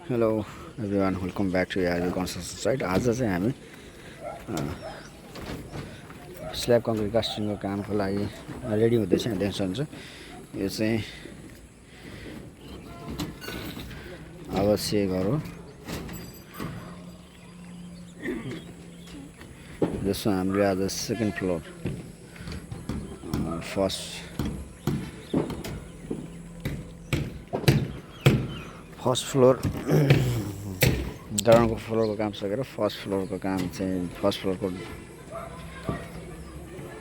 Hello everyone welcome back to your construction site. आज चाहिँ हामी स्ल्याब कङ्क्रिट कास्टिङको कामको लागि रेडी हुँदैछ। देख्न सक्नुहुन्छ यो चाहिँ आवासीय घर हो जसमा हाम्रो आज सेकेन्ड फ्लोर फर्स्ट फ्लोर ग्राउन्डको फ्लोरको काम सकेर फर्स्ट फ्लोरको काम चाहिँ फर्स्ट फ्लोरको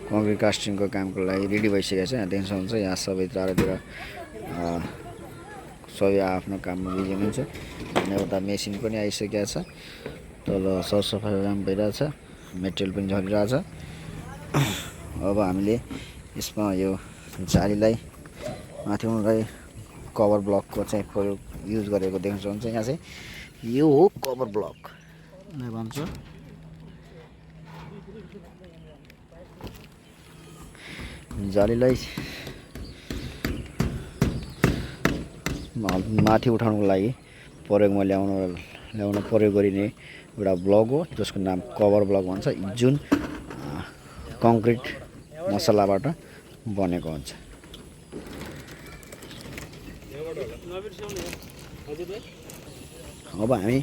कङ्क्रिट कास्टिङको कामको लागि रेडी भइसकेको छ। यहाँ देख्न सक्नुहुन्छ यहाँ सबै चारैतिर सबै आफ्नो काममा बिजी हुनुहुन्छ। अनि उता मेसिन पनि आइसकेको छ, तल सरसफाइको काम भइरहेछ, मेटेरियल पनि झरिरहेछ। अब हामीले यसमा यो जालीलाई माथिबाट कभर ब्लकको चाहिँ प्रयोग युज गरेको देख्न सक्नुहुन्छ। यहाँ चाहिँ यो हो कभर ब्लक भन्छ। जालीलाई माथि उठाउनको लागि प्रयोगमा ल्याउन प्रयोग गरिने एउटा ब्लक हो जसको नाम कभर ब्लक भन्छ, जुन कङ्क्रिट मसलाबाट बनेको हुन्छ। अब हामी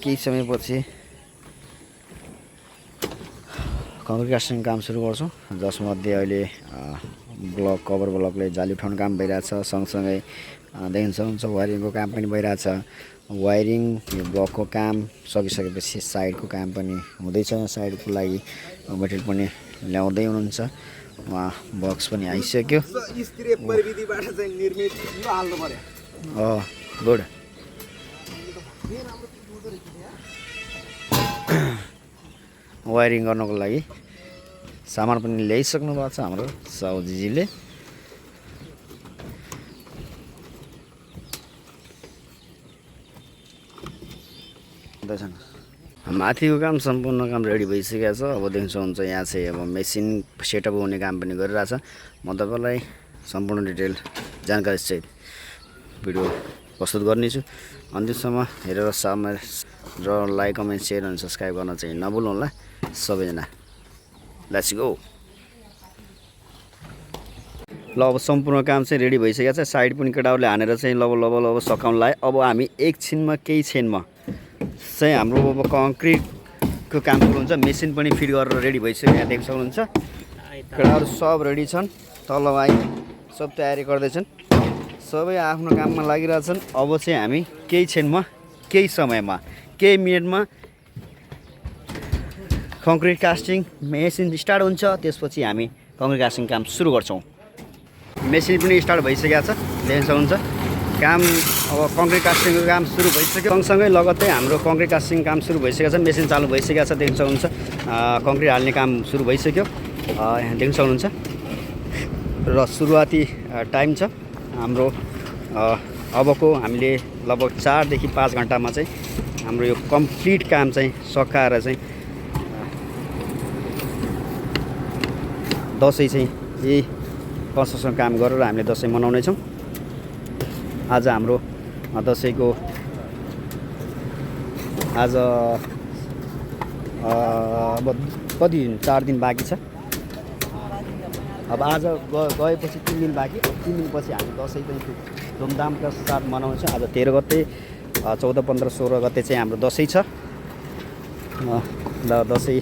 केही समयपछि कङ्क्रिट कास्टिङ काम सुरु गर्छौँ, जसमध्ये अहिले कभर ब्लकले जाली उठाउने काम भइरहेछ। सँगसँगै देख्न सक्नुहुन्छ वायरिङको काम पनि भइरहेछ। वायरिङ यो ब्लकको काम सकिसकेपछि साइडको काम पनि हुँदैछ। साइडको लागि मेटेरियल पनि ल्याउँदै हुनुहुन्छ। उहाँ बक्स पनि आइसक्यो। गुड। वायरिङ गर्नको लागि सामान पनि ल्याइसक्नु भएको छ हाम्रो साउजीजीले। माथिको काम सम्पूर्ण काम रेडी भइसकेको छ। अब देख्न सक्नुहुन्छ यहाँ चाहिँ अब मेसिन सेटअप हुने काम पनि गरिरहेछ। म तपाईँलाई सम्पूर्ण डिटेल जानकारी सहित भिडियो प्रस्तुत गर्नेछु। अन्तिमसम्म हेरेर समय र लाइक कमेन्ट सेयर अनि सब्सक्राइब गर्न चाहिँ नभुल्नु होला सबैजना। Let's go. ल अब सम्पूर्ण काम चाहिँ रेडी भइसकेको छ। साइड पनि केटाहरूले हानेर चाहिँ लब सकाउन लायो। अब हामी एकछिनमा केही क्षणमा चाहिँ हाम्रो अब कङ्क्रिटको काम सुरु हुन्छ। मेसिन पनि फिट गरेर रेडी भइसक्यो। यहाँ देख्न सक्नुहुन्छ केटाहरू सब रेडी छन्। तल भाइ सब तयारी गर्दैछन्। सबै आफ्नो काममा लागिरहेछन्। अब चाहिँ हामी केही क्षणमा केही समयमा केही मिनटमा कङ्क्रिट कास्टिङ मेसिन स्टार्ट हुन्छ। त्यसपछि हामी कङ्क्रिट कास्टिङ काम सुरु गर्छौँ। मेसिन पनि स्टार्ट भइसकेको छ। देख्न सक्नुहुन्छ काम अब कङ्क्रिट कास्टिङको काम सुरु भइसक्यो। सँगसँगै लगत्तै हाम्रो कङ्क्रिट कास्टिङ काम सुरु भइसकेको छ। मेसिन चालु भइसकेको छ। देख्न सक्नुहुन्छ कङ्क्रिट हाल्ने काम सुरु भइसक्यो। यहाँ देख्न सक्नुहुन्छ र सुरुवाती टाइम छ हाम्रो। अबको हामीले लगभग 4 देखि 5 घन्टामा चाहिँ हाम्रो यो कम्प्लिट काम चाहिँ सकाएर चाहिँ दसैँ चाहिँ यही कन्स्ट्रक्सन काम गरेर हामीले दसैँ मनाउनेछौँ। आज हाम्रो दसैँको आज अब कति दिन 4 दिन बाँकी छ। अब आज गएपछि 3 दिन बाँकी। 3 दिनपछि हामी दसैँ पनि धुमधामका साथ मनाउँछौँ। आज 13 गते 14, 15, 16 गते चाहिँ हाम्रो दसैँ छ। दसैँ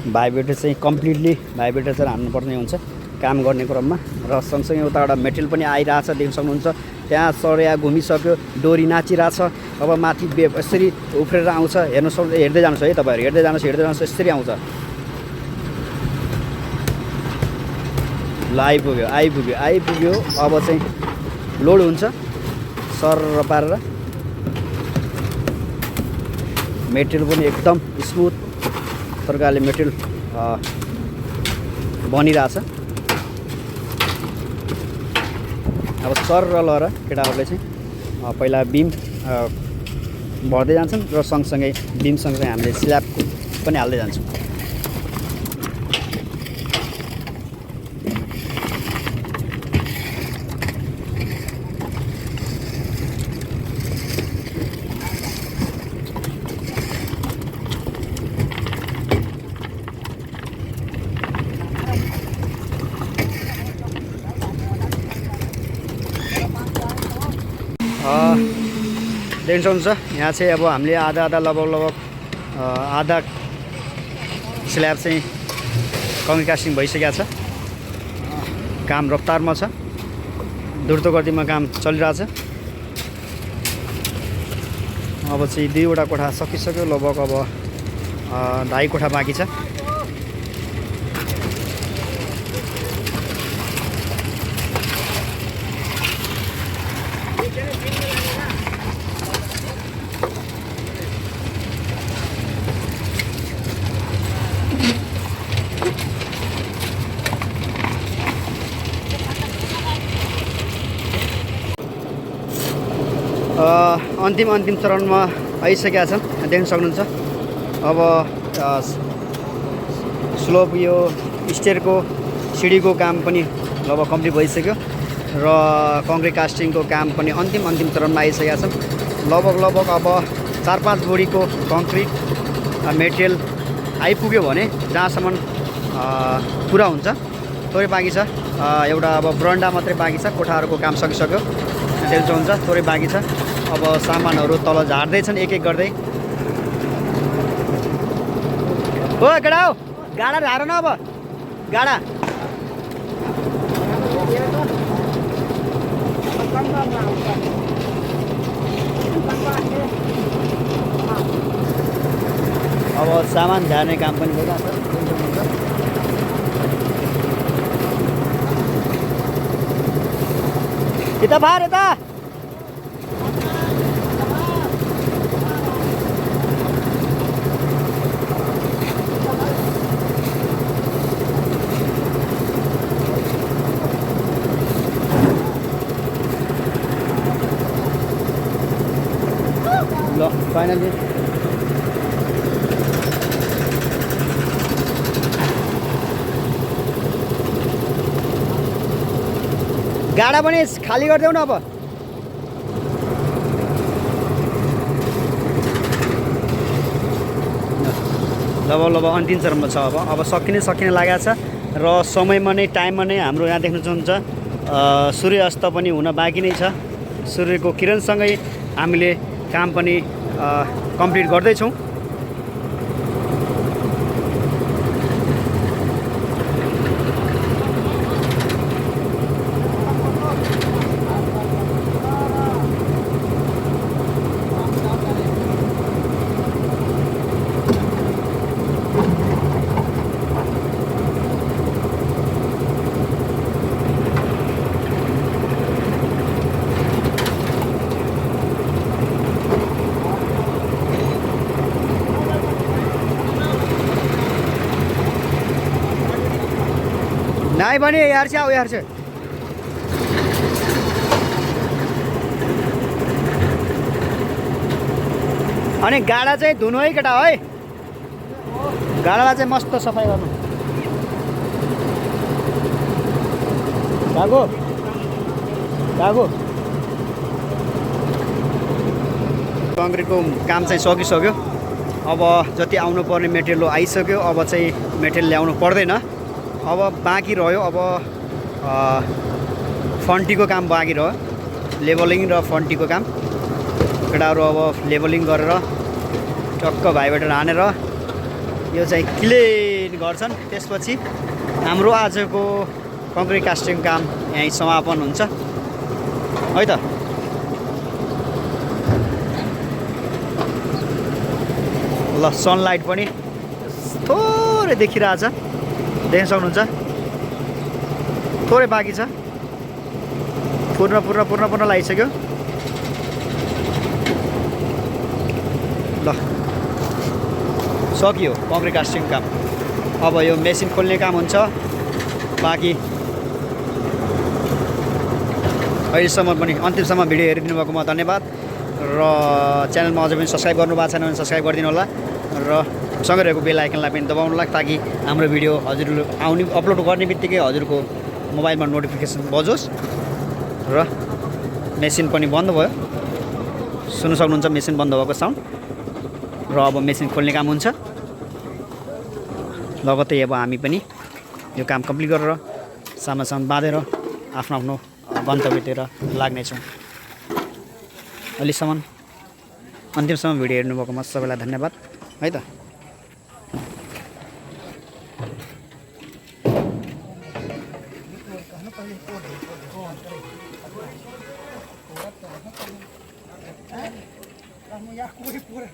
भाइब्रेटर चाहिँ कम्प्लिटली भाइब्रेटर चाहिँ हान्नुपर्ने हुन्छ काम गर्ने क्रममा। र सँगसँगै उताबाट मेटेरियल पनि आइरहेछ। देख्न सक्नुहुन्छ त्यहाँ सरिया घुमिसक्यो, डोरी नाचिरहेछ। अब माथि यसरी उफ्रेर आउँछ। हेर्दै जानुहोस् है तपाईँहरू, हेर्दै जानुहोस् यसरी आउँछ। ल आइपुग्यो। अब चाहिँ लोड हुन्छ सर पारेर। मेटेरियल पनि एकदम स्मुथ प्रकारले मेटेरियल बनिरहेछ। अब सर र लहर केटाहरूले चाहिँ पहिला बिम भर्दै जान्छन् र सँगसँगै बिम सँगसँगै हामीले स्ल्याब पनि हाल्दै जान्छौँ। देख्न सक्नुहुन्छ यहाँ चाहिँ अब हामीले आधा लगभग आधा स्ल्याब चाहिँ कङ्क्रिट कास्टिङ भइसकेको छ। काम रफ्तारमा छ, द्रुत गतिमा काम चलिरहेछ। अब चाहिँ 2वटा कोठा सकिसक्यो, लगभग अब 2.5 कोठा बाँकी छ। अन्तिम चरणमा आइसकेका छन्, देख्न सक्नुहुन्छ। अब स्लोप यो स्टेयरको सिडीको काम पनि लगभग कम्प्लिट भइसक्यो र कङ्क्रिट कास्टिङको काम पनि अन्तिम चरणमा आइसकेका छन्। लगभग अब 4-5 बोरीको कङ्क्रिट मेटेरियल आइपुग्यो भने जहाँसम्म पुरा हुन्छ थोरै बाँकी छ। एउटा अब बरन्डा मात्रै बाँकी छ, कोठाहरूको काम सकिसक्यो, देख्न सक्नुहुन्छ। थोरै बाँकी छ, अब सामानहरू तल झार्दैछन् एक गर्दै। हो गाडा हो, गाडा झार न, अब गाडा अब सामान झार्ने काम पनि भइरहेको छ। यता भार यता ल फाइनली गाडा पनि खाली गरिदेऊ न। अब लगभग अन्तिम चरणमा छ। अब सकिने लागेको छ र समयमा नै टाइममा नै हाम्रो यहाँ देख्न सक्नुहुन्छ सूर्यास्त पनि हुन बाँकी नै छ। सूर्यको किरणसँगै हामीले काम पनि कम्प्लिट गर्दैछौँ। नाइ भने यार चाहिँ यार चाहिँ अनि गाडा चाहिँ धुनु है केटा है, गाडालाई चाहिँ मस्त सफाइ गर्नु। कागो कङ्क्रिटको काम चाहिँ सकिसक्यो। अब जति आउनुपर्ने मेटेरियल आइसक्यो, अब चाहिँ मेटेरियल ल्याउनु पर्दैन। अब बाँकी रह्यो अब फन्टीको काम बाँकी रह्यो, लेबलिङ र फन्टीको काम। केटाहरू अब लेबलिङ गरेर टक्क भाइब्रेटर हानेर यो चाहिँ क्लिन गर्छन्। त्यसपछि हाम्रो आजको कङ्क्रिट कास्टिङ काम यहीँ समापन हुन्छ है त। ल सनलाइट पनि थोरै देखिरहेछ, देख्न सक्नुहुन्छ। थोरै बाँकी छ, पूर्ण लागिसक्यो। ल सकियो कङ्क्रिट कास्टिङ काम। अब यो मेसिन खोल्ने काम हुन्छ बाँकी। अहिलेसम्म पनि अन्तिमसम्म भिडियो हेरिदिनु भएकोमा धन्यवाद र च्यानलमा अझै पनि सब्सक्राइब गर्नु भएको छैन भने सब्सक्राइब गरिदिनु होला र सँगै रहेको बेल आइकनलाई पनि दबाउनु होला ताकि हाम्रो भिडियो हजुरले अपलोड गर्ने बित्तिकै हजुरको मोबाइलमा नोटिफिकेसन बजोस्। र मेसिन पनि बन्द भयो, सुन्नु सक्नुहुन्छ मेसिन बन्द भएको साउन्ड। र अब मेसिन खोल्ने काम हुन्छ लगत्तै। अब हामी पनि यो काम कम्प्लिट गरेर सामान बाँधेर आफ्नो गन्तव्यतिर लाग्नेछौँ। अहिलेसम्म अन्तिमसम्म भिडियो हेर्नुभएकोमा सबैलाई धन्यवाद है त। Kamu ya kue pura.